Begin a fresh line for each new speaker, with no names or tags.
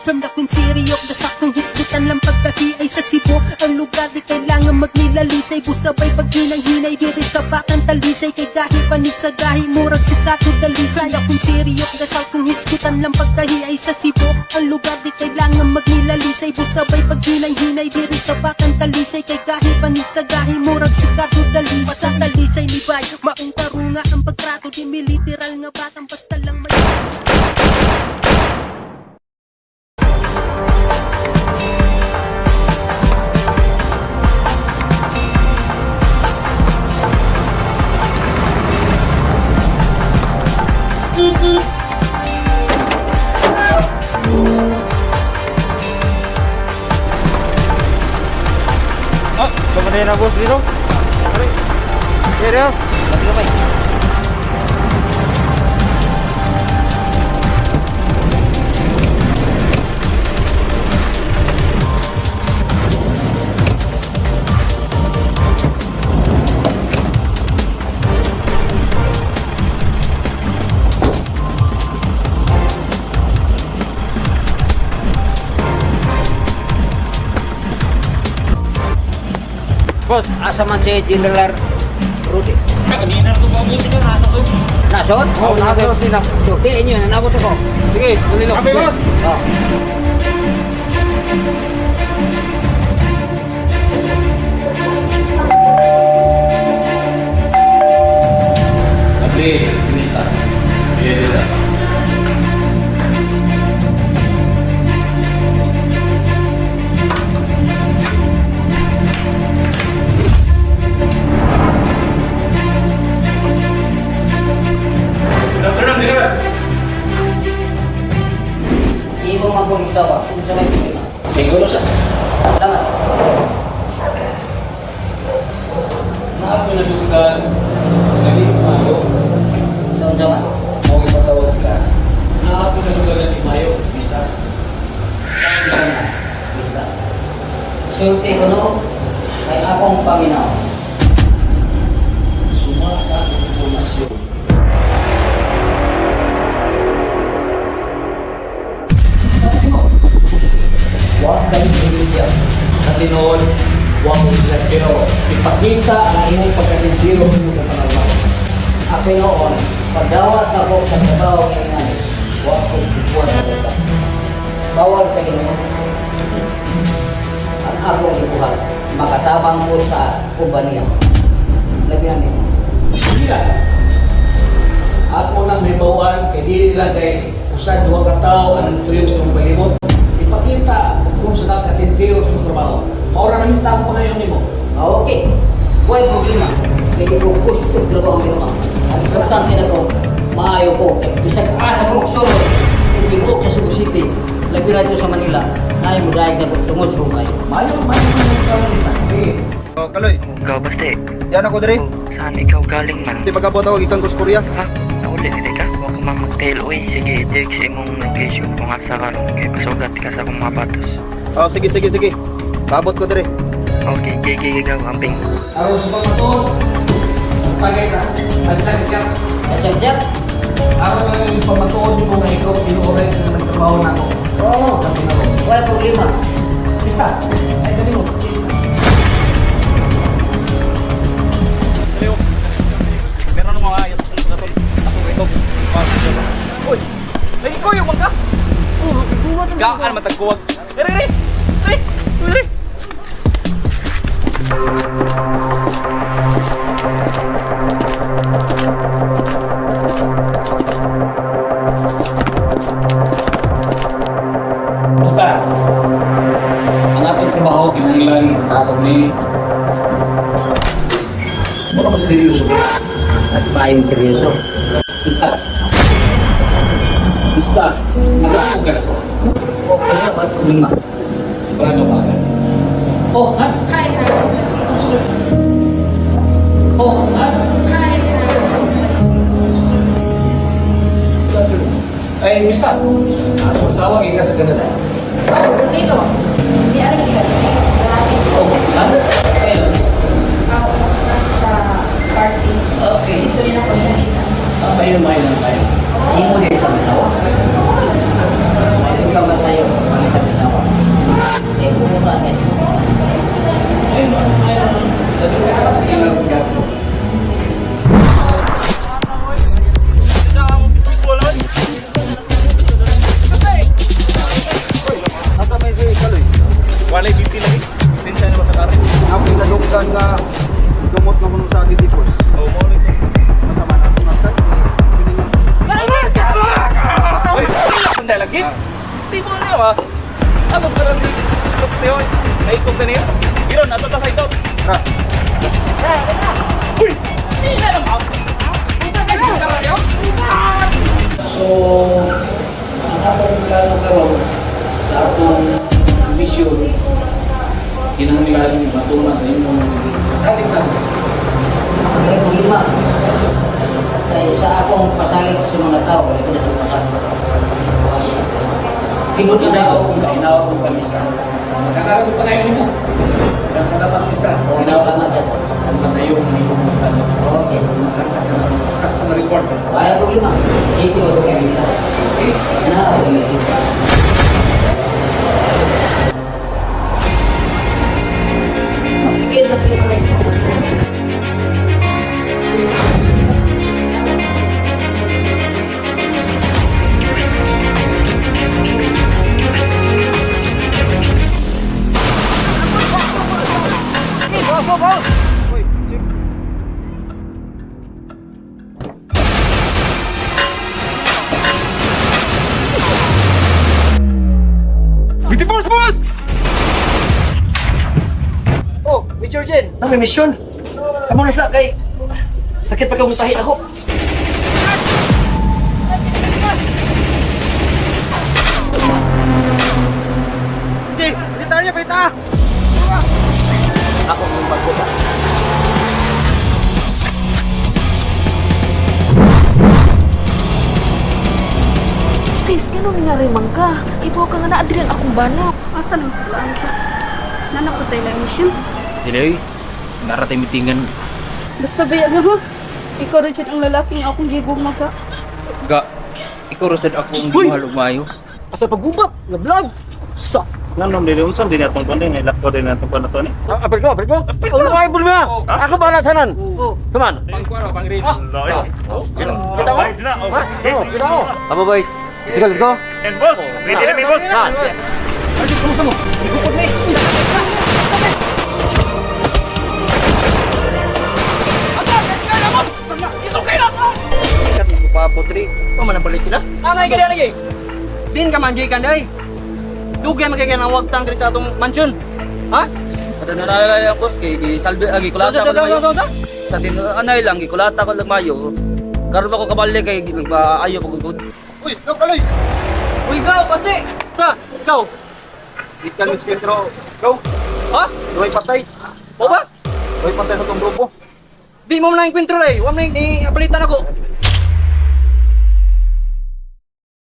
From the City of the saktong hisgutan lang pagtahi ay sa Cebu. Ang lugar di kailangan magnilalisay. Busabay pag hinay-hinay diri sa bakang talisay. Kay gahi pa ni sa gahi murag si Kato Dalisay. The City of the South kung hisgutan lang pagtahi ay sa Cebu. Ang lugar di kailangan magnilalisay. Busabay pag hinay-hinay diri sa bakang talisay. Kay gahi pa ni sa gahi murag si Kato Dalisay. Sa talisay ni Bay, maong tarunga ang pagtrato. Di mi literal nga batang basta lang may
Ah, kamanay na boss dito. Pare. Seryo?
Pati ka, bay.
Boss,
Asa man si General Rudy?
Kanina to pa boss niyo nasa to.
Nason?
Oh, nasa sila.
Sulti inyo, nanabot ako.
Sige, tuloy lang. Kape, boss.
Oh.
Abli, sinista. Iya, iya.
Imo man kong itawa kung sa may problema.
Tingko sa.
Salamat.
Naako na lugar. Naging mayo.
Sa unsa man?
Mo ipatawag ka. Naako na lugar na mayo, bista.
Basta. Sulti ko no, kay akong paminaw.
Suma sa akong impormasyon.
Wa kay siya.
Sa tinuod, wa mo sila. Pero ipakita ang imong pagkasinsiro sa imong panalbaho.
Ako noon, pagdawat na ko sa trabaho ngayon ngani, wa ko kukuha sa lupa. Bawal sa Ginoo. Ang akong gibuhat, makatabang ko sa kumpanya. Labi na nimo.
Sige lang. Ako nang may bawaan, kay dili lang kay usa duha ka tawo ang nagtuyok sa imong palibot. Ipakita kung sa ka kasinsiro sa imong trabaho. Maura na mista ako pangayon nimo.
Ah, okay. Huwag problema. Kaya di ko gusto trabaho ang ginawa. Ang importante na ko, maayo ko. Bisag asa ko magsulod, kung tibuok sa Cebu City, labi radyo sa Manila, na mo dahil na ko tungod sa kong maayo.
Mayo, mayo man ang mista. Sige.
Oh, Kaloy,
Ikaw, basta
yan ako dire.
Saan ikaw galing man?
Di pagabot ako gikan ko sa Korea.
Ha? Nauli dili ka? Huwag ka mang mag-tail, uy. Sige, i-text imong location kung asa ka ron. Kay pasugat ka sa akong mga batos.
Oh, sige sige sige. Paabot ko dire.
Okay, gigi ikaw, amping.
Aron sa pamatuod, tagay ka, tagsan siya.
At siya siya?
Aron lang yung pamatuod mo nga ikaw, tinuoray ka na nagtrabaho na ako.
Oo,
Sabi na ko.
huwag problema.
Mista, ay dali mo.
Meron ng mga ayat sa tol. Ako ito. Uy. Ay, ikaw yung bangka. Gaan matagkuwag. Ere, ere. Ere, ere.
Basta, ang atong trabaho, kinahanglan tatog ni Mura mag seryoso ko.
At paayong seryoso.
Basta. Basta, nagako ka na ko.
Okay, wala problema.
Brano ka agad. Oh, ha?
Hi, hi.
Oh, ha?
Hi,
Ay, basta. Ako asawa gikan sa Canada.
Oh, Rodrigo. Di alam ka. Marami.
Oh, ha? Ayun.
Ako sa party.
Okay.
Dito rin ako siya nakita.
Ah, mayo, mayo, mayo.
Imo din sa matawa. Ikaw masayo.
Sakit. Stable na ba? Ano pa rin si Kosteo? Naikog na niya. Iron, ato ta sa ito.
Tara.
Uy! Hindi na lang ba?
So, ang atong plano karon sa atong mission, kinahanglan matuman na imong kasalig na.
May problema. Kay sa akong pasalig sa mga tao, wala ko na sa pasalig. Tingod na
Hinaw kung hinaw kung kamista. Magkakaroon ko pa ngayon nimo. Kasi dapat mista.
Okay,
Hinaw
salamat dyan.
ang matayo ng imong plano.
Okay.
Makanta ka ng sakto na record.
Wala problema. Ito ako kay Misa.
See?
Na ako kay Misa.
Sige, na
Uy, check.
Oh, Major Jen. Na may mission. Amo na sa kay sakit pa kang tahi ako.
Di, di tayo pita.
Ako ang pagbuka.
Sis, ganun nga rin man ka. Ibaw ka nga na adrian akong bana.
Asa naman sa taan ka? Nanakot tayo lang mission.
Dili, naratay mitingan.
Basta ba yan ha? Ikaw rin ang lalaking akong gigugma ka.
Ga, ikaw rasad akong mahal ug maayo.
Asa paggubat, nablag. Sa
Nanom dili unsa din atong kuan din ilakto din atong kuan ato ni.
Apel ko, apel ko. Ulo ay bulma. Ako ba na tanan? Come on.
Pang kuan pang green.
Kita mo?
Kita mo. Tama boys. Let's go, let's go.
Yes boss. Ready na mi boss.
Anay ka lagi. Din ka man kan day. Dugay man kay nang wagtang diri sa atong mansion. Ha? Ato na lang boss kay gisalbi agi kulata ko lagmayo. Sa tin anay lang gikulata ko lagmayo. Karon ba ko kabali kay ayo ko gud.
Uy, go kaloy.
Uy, gaw pasti. Ta, ikaw.
Ikan mis kwentro. Go.
Ha?
Duay patay.
O ba?
Duay patay sa tong grupo.
Di mo na yung kwentro day. Wa man ni apalitan ako.